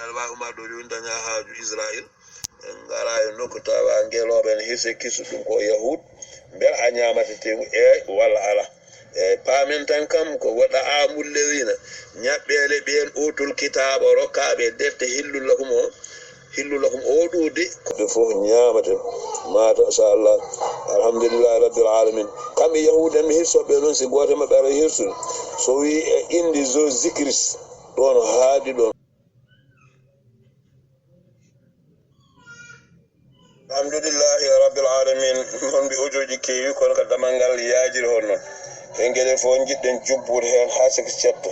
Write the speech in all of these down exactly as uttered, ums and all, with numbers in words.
Allahu ma ɗo yo daña haaju Israil. En ngara e nokku tawa ngelooɓe en hirse kisu ɗum ko yahud. Mbel a ñaamata tewu e walla ala. E paamen tan kam ko waɗa amul lewina. Ñaɓɓeele ɓeen utul kitaaba rokkaaɓe defte hillul lakum o. Hillul lakum o ɗuuɗi. Ɓe fof ñaamaten. Mata sa Allah. Alhamdulillahi rabbil alamin. Kamɓe yahuud en ɓe hirsoɓe ɗon si gooto maɓɓe ara hirsude. So wi e indi zo zikris. Ɗon haadi ɗon. Alhamdulillahi rabbil alamin. Noon mbi ojoji keewi kono ka damal ngal yaajiri hon noon. He ngel fof njiɗɗen jubbude heen haa siki cetta.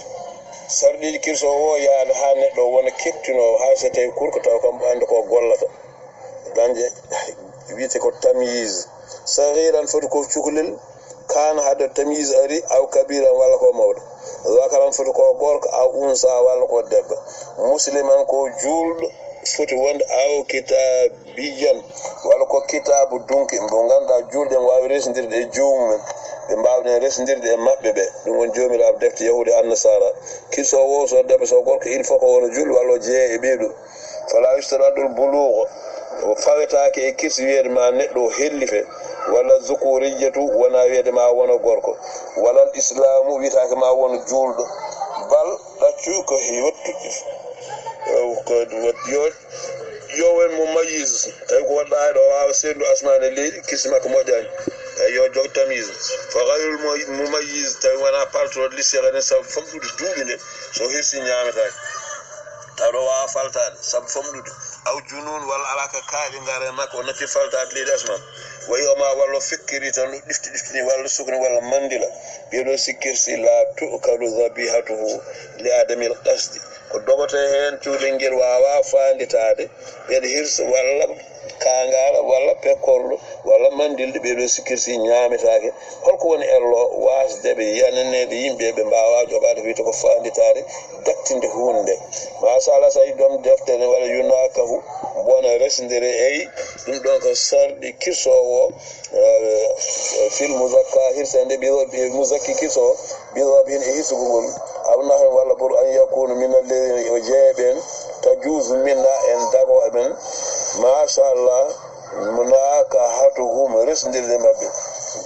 Sarɗiiji kirso o yaada haa neɗɗo wona keptinoowo haa so tawi kurko taw kam ɓanndu ko gollata. Dañde wiyete ko tamyiz. Sagiran foti ko cukalel, kaan hade tamyiz ari, aw kabiran walla ko mawɗo. Zakaran foti ko gorko, aw unsa walla ko debbo. Musliman ko juulɗo foti wonde, aw kitabiyan walla ko kitaabu dunki mo ngannduɗaa juulɗo en waawi resndirde e joomum en. Ɓe mbaawden resndirde e maɓɓe ɓe. Ɗum woni joomiraaɓe defte yahuudi e annasara. Kiso wo so debbo so gorko il faut ko wona juulɗo walla o jeeya e ɓeeɗo. Fala yustaratul buluugu, o fawetaake e kirsi wiyeede ma neɗɗo o hellife, walla zukuriyatu wona wiyeede ma wona gorko, walla islaamu wiyetaake ma wona juulɗo, bal ɗaccu ko yottu ko yo yo en mo mayis tawi ko wonɗa ɗo waawa seendu asmaan e leydi kirsi makko moƴƴani. Eyi yo jog tamis. Fa gayrul mumayis tawi wona paltoɗo lissere nden sabu famɗude duuɓi nde so hirsi ñaametaake. Taw ɗo waawa faltaade sabu famɗude, aw junun walla alaa ka kaaɗi ngara e makko o natti faltaade leydi asman. Wayi o ma walla o fekkiri tan ɗo ɗifti ɗiftini walla sukni walla mandila. Ɓeeɗo sikkirsi la tukalu zabihatuhu li adamil qasdi. Ko dogoto heen cuulel ngel waawa faanditaade ɓeeɗo hirsa walla kaangaala walla pekkorlo walla mandilɗo ɓeeɗo sikkirsi ñaametaake. Holko woni ello waasde ɓe yananeede yimɓe ɓe mbaawa joɓaade wiyte ko faanditaare daktinde huunde nde? Machallah, so a yiɗi ɗoon deftere walla yunakahu mbona resndere eyi ɗum ɗoon ko sarɗi kirsoowo fil muzakka hirsande ɓe muzakki kirso ɓe waɓi heen e hirsugol ngol. Aw nahwi walla pour an yakunu min alladhina o jeeɓen tajuzu minna en dago e men. Machallah. Munakahatuhum resndirde maɓɓe.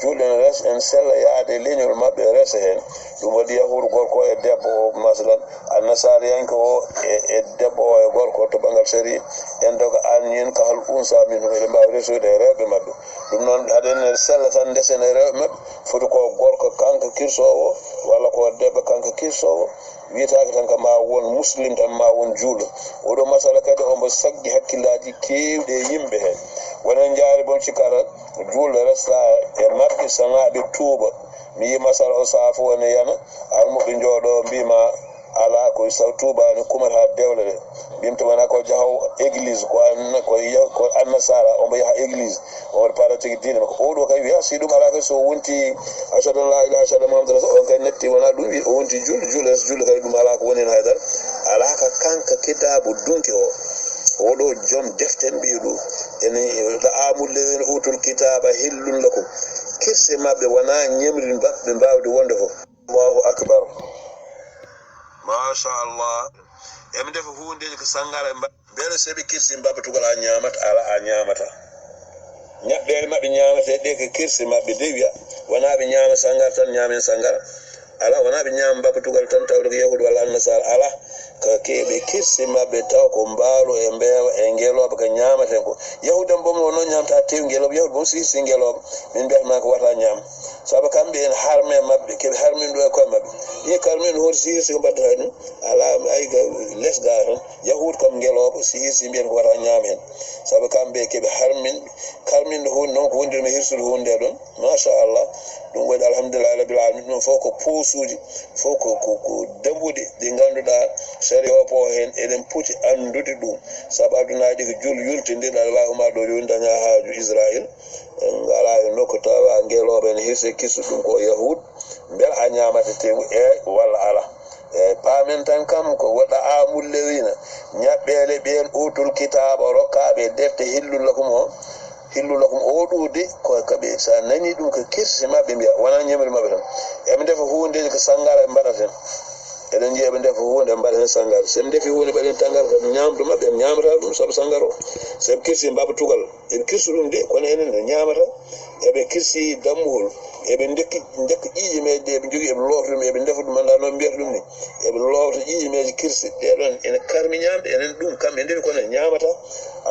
Juulɗen res en sella yaade leñol maɓɓe resa heen. Ɗum waɗi yahuudu gorko e debbo o masalan annasaariyanke o e debbo o e gorko to banngal sari en doga an ñin ka hal unsa min hum eɗen mbaawi resude e rewɓe maɓɓe. Ɗum noon haɗen sella tan ndesen e rewɓe maɓɓe. Foti ko gorko kanko kirsoowo walla ko debbo kanko kirsoowo. Wiyetaake tan ko ma won muslim tan ma won juulɗo. Oɗo masala kadi omo saggi hakkillaaji keewɗi e yimɓe heen. Wona njaari boom cikkata juulɗo resta e maɓɓe sanaa ɓe tuuba. Mi yi masala o saafo wona yana almuɓe njooɗo mbima ala ko saw tuubaani kumata dewle ɗe. Mbimta wona ko jahow église ko anna ko annasara omo yaha église. On paratigi diine makko oɗo kay wiya si ɗum ala kay so wonti ashadu an la ilaha ashadu muhammadu rasul on kay netti wona ɗum wi o wonti julɗo julɗo res julɗo kay ɗum ala ko woni hen haydara. Ala ka kanka kitabu dunki o. Oɗo joom deften mbiɗo ene da amul ladina utul kitaba hillun lakum. Kirse maɓɓe wona ñemri mbaɓɓe mbawde wonde fof. Allahu akbar. Machallah. Emi defa hundeji ko sangara e mba- Mbele seɓe kirsi mbaba tugal a ñamata ala a ñamata. Ñaɓɓele maɓɓe ñamata ɗe ko kirsi maɓɓe de wiya wona ɓe ñama sangara tan ñamen sangara. Ala wona ɓe ñama mbaba tugal tan tawde ko yahudu walla annasara ala. Ko keɓe kirsi maɓɓe taw ko mbaalu e mbeewa e ngeloba ko ñamaten ko. Yahudan boom o noon ñamta tew ngeloba yahudu boom sirsi ngeloba. Min mbiyatma ko wata ñam. Saabu kamɓe en harme maɓɓe keɓe harmin ɗo e koye maɓɓe. Ɗi karmin hoto sirsi ko mbaddata ɗum. Ala ay ga les ga tan. Yahuud kam ngelooɓe si hirsi mbiyen ko wata ñaam heen. Sabu kamɓe keɓe harmin karminɗo huunde noon ko wondirmi hirsude huunde ɗon. Machallah. Ɗum waɗi alhamdulillahi rabbil alamin ɗum fof ko poosuuji fof ko ko ko dambuɗe ɗi ngannduɗaa sariya o po heen eɗen poti anndude ɗum. Sabu adunaaji ko jul yultindirɗo aɗa waawi ummaade ɗo yoni daña haaju Israil. En ngara e nokku tawa ngelooɓe ene hirse kisu ɗum ko yahuud. Mbel a ñaamata tewu e walla ala? Eyi paamen tan kam ko waɗa amul lewina ñaɓɓeele ɓeen utul kitaaba rokkaaɓe defte hillul lakum o hillul lakum o ɗuuɗi ko kaɓe so a nani ɗum ko kirsi maɓɓe mbiya wona ñamri maɓɓe tan. Eɓe ndefa huundeji ko sangara ɓe mbaɗaten. Eɗen njiya ɓe ndefa huunde, mbaɗa heen sanngar. So ɓe ndefi huunde, mbaɗa heen sanngar, ko ñaamdu maɓɓe, ɓe ñaamata ɗum sabu sanngar o. So ɓe kirsi, mbaba tugal. Eɓe kirsi ɗum de, kono enen en ñaamata. Eɓe kirsi dammuhol. Eɓe ndekki, ndekki ƴiiƴe meeje ɗe eɓe njogii, eɓe loofta ɗum, eɓe ndefa ɗum, anndaa noon mbiyata ɗum ni. Eɓe loofta ƴiiƴe meeje kirsi. Ɗee ɗoon ene karmi ñaamde, enen ɗum, kamɓe ndefi, kono en ñaamata.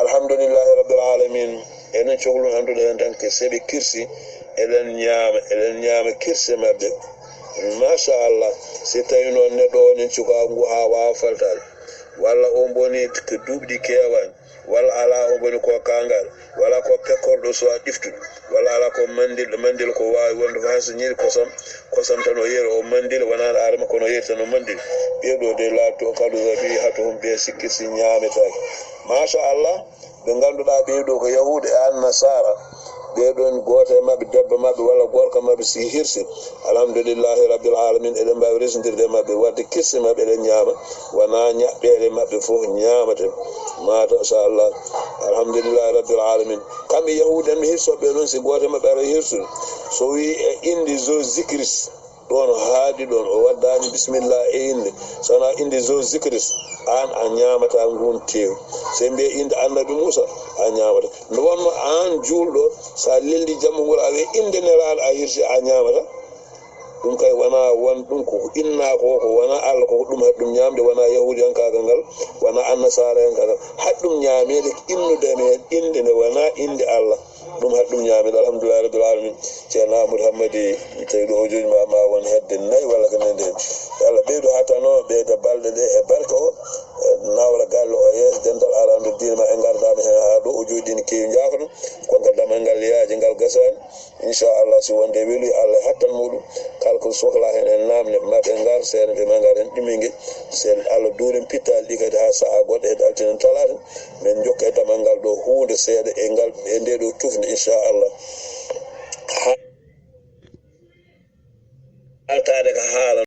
Alhamdulillahi Rabbil Alamin. Enen cohluno anndude heen tan ko so ɓe kirsi, eɗen ñaama, eɗen ñaama kirse maɓɓe. Machallah, si tawii noon neɗɗo o nen cukaagu ngu haa waawa faltaade, walla o boni ko duuɓi ɗi keewaani, walla alaa o boni ko kaangal, walla ko pekkorɗo suwaa ɗiftude, walla alaa ko manndilɗo, manndilɗo ko waawi wonde fof hay so ñiiri kosam, kosam tan o yeeri o manndilɗo, wonaa aare makko kono o yeeri tan o manndilɗo. Ɓee ɗoo de laa tu'kalu dhabihatuhum, ɓe si kirsi ñaametaake. Machallah, ɓe ngannduɗaa ɓee ɗoo ko Yahuuda e Annasaara, ɓee ɗoon gooto e maɓɓe, debbo maɓɓe walla gorko maɓɓe si hirsi, alhamdulillahi rabbil alamin, eɗen mbaawi resondirde e maɓɓe, waɗde kirsi maɓɓe eɗen ñaama, wonaa ñaɓɓeele maɓɓe fof ñaamaten. Machallah, alhamdulillahi rabbil alamin. Kamɓe Yahuuda en ɓe hirsooɓe ɓee ɗoon, si gooto e maɓɓe ara hirsude, so wii e innde zo zikris, ɗoon haadi ɗoon, o waddaani bisimilla e innde, so wonaa innde zo zikris, aan a ñaamataa nguun teewu. So ɓe mbiya innde Annabi Muusa, a ñaamata. Nde wonnoo aan juulɗo, so a lelni jamma ngol, a wii innde Nelaaɗo, a hirsi, a ñaamata. Ɗum kay wonaa won ɗum ko innaa ko, ko wonaa Alla, ko ɗum haɗi ɗum ñaamde, wonaa Yahuudiyankaagal ngal, wonaa Annasaarayankaagal. Haɗi ɗum ñaameede, innude men innde nde wonaa innde Alla. Ɗum haɗi ɗum ñaameede, alhamdulillahi rabbil alamin. Ceerno Amadou Hammadi, tawi ɗo audio ji ma, ma won hedde nayi walla ko nanndi heen. Yo Allah ɓeydu haa tan o ɓeyda balɗe ɗe e barke o, e nawra galle o yeeso, dental arande diine ma en ngardaama heen haa ɗo, audio ji ɗi ne keewi, njaafo ɗum. Kono ko damal ngal yaaji, ngal gasaani. Inchallah, si wonde weli Allah e hattan muɗum, kala ko sohla heen en naamne, ma ɓe ngar seeɗa, ɓe ma ngar heen ɗimmingel. Sen Allah duuren pittaali ɗi kadi haa sahaa goɗɗo e altine talaata, men jokka e damal ngal ɗo huunde seeɗa e ngal, e nde ɗo tufnde, inchallah. Altaade ka haala